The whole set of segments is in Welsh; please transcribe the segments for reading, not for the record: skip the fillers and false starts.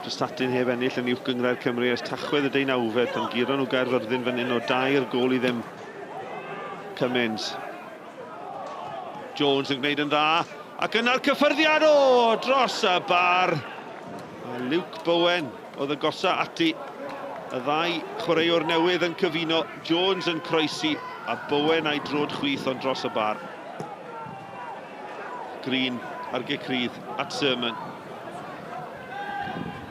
Prestatyn heb ennill yn Uwch Gynghrair Cymru ers Tachwedd y deunawfed pan guron nhw Gaerfyrddin fan hyn o 3-0. Cummins. Jones yn gwneud yn dda. Ac yna'r cyffyrddiad o dros y bar. A Luke Bowen oedd y gosa ati. Y ddau chwaraewr newydd yn cyfuno. Jones yn croesi a Bowen a'i drod chwith ond dros y bar. Green ar gic rydd at Sermon.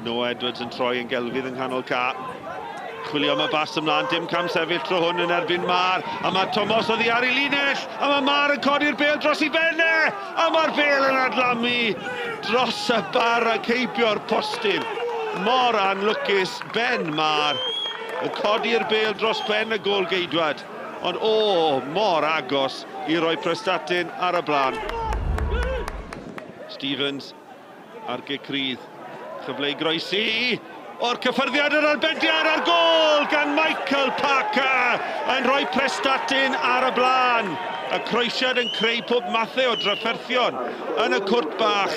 Noah Edwards yn troi yn gelfydd yng nghanol ca. Chwilio am y bas ymlaen, dim cam sefyll tro hwn yn erbyn Mar. A mae Tomos oddi ar ei linell, a mae Mar yn codi'r bêl dros i ben e! A mae'r bêl yn adlamu dros y bar ac heibio'r postyn. Mor anlwcus, Ben Mar yn codi'r bêl dros ben y gôl-geidwad. Ond o, mor agos i roi Prestatyn ar y blaen. Stevens ar gic rydd. Chyfle i groesi. O'r cyffyrddiad yr arbediad a'r gôl gan Michael Parker yn rhoi Prestatyn ar y blaen. Y croesiad yn creu pob mathau o drafferthion yn y cwrt bach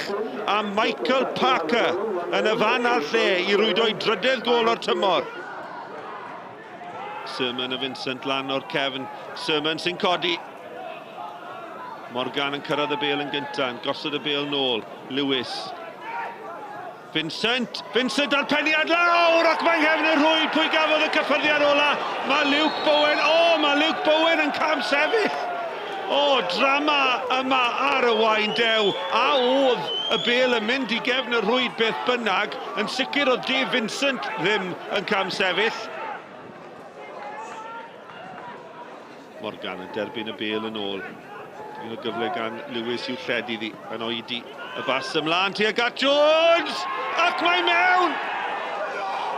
a Michael Parker yn y fan a'r lle i rwydo'i drydedd gôl o'r tymor. Sermon a Vincent lan o'r cefn. Sermon sy'n codi. Morgan yn cyrraedd y bêl yn gyntaf, yn gosod y bêl nôl. Lewis. Vincent! Vincent a'r peniad lawr ac mae'n nghefn y rhwyd. Pwy gafodd y cyffyrddiad ola? Mae Luke Bowen. O, oh, mae Luke Bowen yn cam sefyll. O, oh, drama yma ar y wain dew. A oedd y bêl yn mynd i gefn y rhwyd beth bynnag, yn sicr oedd Dave Vincent ddim yn cam sefyll. Morgan yn derbyn y bêl yn ôl. Digon o gyfle gan Lewis i'w lled iddi yn oedi. Y bas ymlaen tuag at Jones! Ac mae mewn!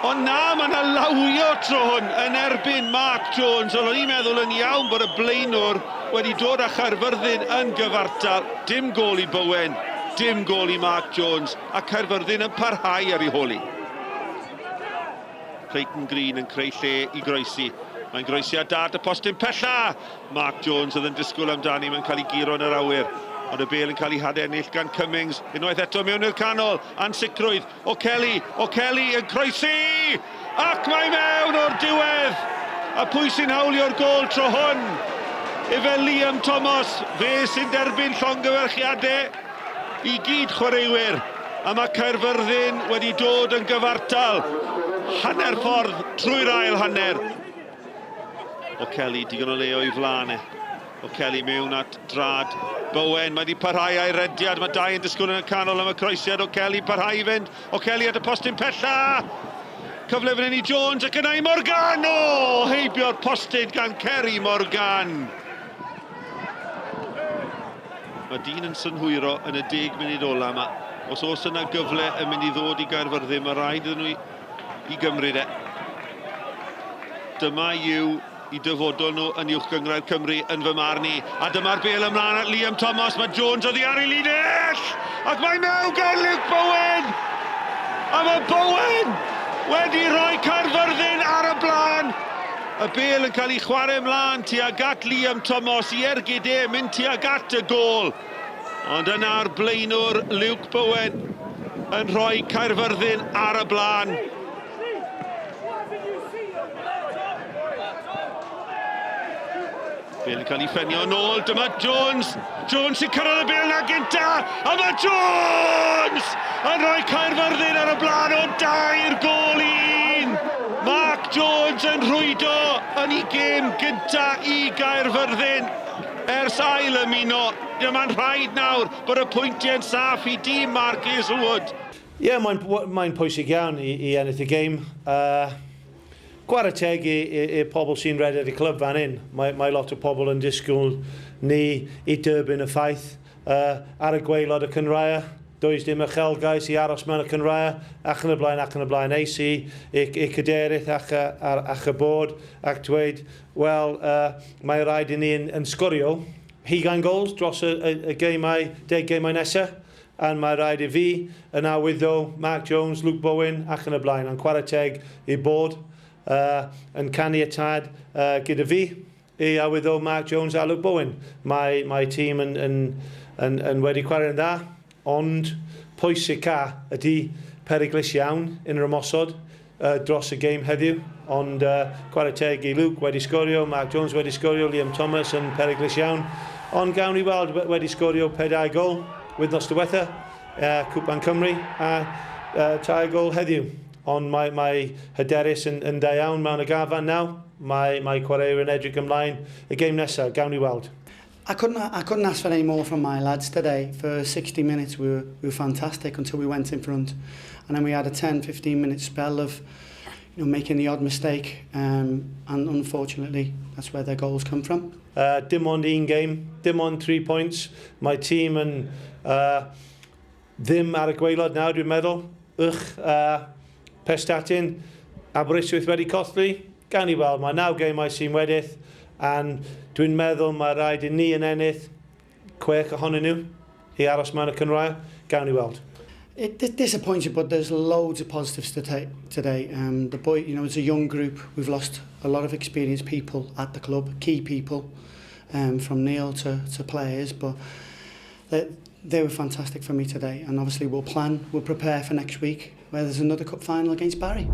Ond na, mae yna lawio tro hwn yn erbyn Mark Jones. Ond o'n i'n meddwl yn iawn bod y blaenwr wedi dod â Chaerfyrddin yn gyfartal. Dim gôl i Bowen, dim gôl i Mark Jones, a Caerfyrddin yn parhau ar ei hôl hi. Clayton Green yn creu lle i groesi. Mae'n groesi ar dad y postyn pella! Mark Jones oedd yn disgwyl amdani, mae'n cael ei guro yn yr awyr. Ond y bêl yn cael ei hadennill gan Cummings. Unwaith eto mewn i'r canol, ansicrwydd. O'Kelly, O'Kelly yn croesi! Ac mae mewn o'r diwedd! A pwy sy'n hawlio'r gôl tro hwn? Efe Liam Thomas, fe sy'n derbyn llongyfarchiadau i gyd chwaraewyr. A mae Caerfyrddin wedi dod yn gyfartal hanner ffordd trwy'r ail hanner. O'Kelly, digon o le o'i flaen e. O'Kelly mewn at drad Bowen, mae wedi parhau a'i rediad, mae dau yn disgwyl yn y canol am y croesiad, O'Kelly parhau i fynd, O'Kelly at y postyn pella! Cyfle fan hyn i Jones ac yna i Morgan! O, heibio'r postyn gan Kerry Morgan! Mae dyn yn synhwyro yn y deg munud ola yma. Os oes yna gyfle yn mynd i ddod i Gaerfyrddin, mae rhaid iddyn nhw i, i gymryd e. Dyma yw i dyfodol nhw yn Uwch Gynghrair Cymru yn fy marn i. A dyma'r bêl ymlaen at Liam Thomas. Mae Jones oddi ar ei linell! Ac mae mewn gan Luke Bowen! A mae Bowen wedi rhoi Caerfyrddin ar y blaen! Y bêl yn cael ei chwarae ymlaen tuag at Liam Thomas i ergyd e, mynd tuag at y gôl. Ond yna'r blaenwr Luke Bowen yn rhoi Caerfyrddin ar y blaen. Bêl yn cael ei ffenio yn ôl, dyma Jones. Jones sy'n cyrraedd y bêl na gynta, a mae Jones yn rhoi Caerfyrddin ar y blaen o 3-1. Mark Jones yn rhwydo yn ei gêm gynta i Gaerfyrddin ers ail ymuno. Dyma'n rhaid nawr bod y pwyntiau'n saff i dîm Mark Hazelwood. Ie, yeah, mae'n mae pwysig iawn i, i ennill y gêm. Uh, Chwarae teg i, i, i pobl sy'n rhedeg y clwb fan hyn. Mae, mae lot o pobl yn disgwyl ni i derbyn y ffaith uh, ar y gwaelod y cynghrair. Does dim uchelgais i aros mewn y cynghrair ac yn y blaen ac yn y blaen. Eis i, i, i cadeirydd ac, ac y bord ac dweud, wel, uh, mae rhaid i ni yn, yn sgorio 20 goals dros y, y, y geimau, deg geimau nesaf. A mae rhaid i fi yn arwyddo Mark Jones, Luke Bowen ac yn y blaen. Ond chwarae teg i bod uh, yn caniatâd uh, gyda fi i arwyddo Mark Jones a Luke Bowen. Mae, mae tîm yn, yn, yn, yn wedi chwarae yn dda, ond pwysica ydy peryglus iawn yn yr ymosod dros y gêm heddiw. Ond chwarae teg i Luke wedi sgorio, Mark Jones wedi sgorio, Liam Thomas yn peryglus iawn. Ond gawn ni weld, wedi sgorio pedair gol wythnos diwetha, Cwpan Cymru, a tair gol heddiw. Ond mae hyderus yn da iawn mewn y garfan nawr. Mae chwaraewyr yn edrych ymlaen y gêm nesaf, gawn ni weld. I couldn't ask for any more from my lads today. For 60 minutes we were fantastic until we went in front. And then we had a 10, 15 minute spell of making the odd mistake, and unfortunately that's where their goals come from. Dim ond un game, dim ond 3 points. Mae tîm yn ddim ar y gwaelod nawr, dwi'n meddwl. Uwch Prestatyn, Aberystwyth wedi colli. Gawn ni weld, mae naw gemau sy'n weddill, and dwi'n meddwl mae rhaid i ni yn ennill 6 ohonyn nhw i aros mewn y cynghrair. Gawn ni weld. Disappointed, but there's loads of positives to take today. The boy, it's a young group. We've lost a lot of experienced people at the club, key people, from Neil to players, but they were fantastic for me today. And obviously, we'll plan, we'll prepare for next week, where there's another cup final against Barry.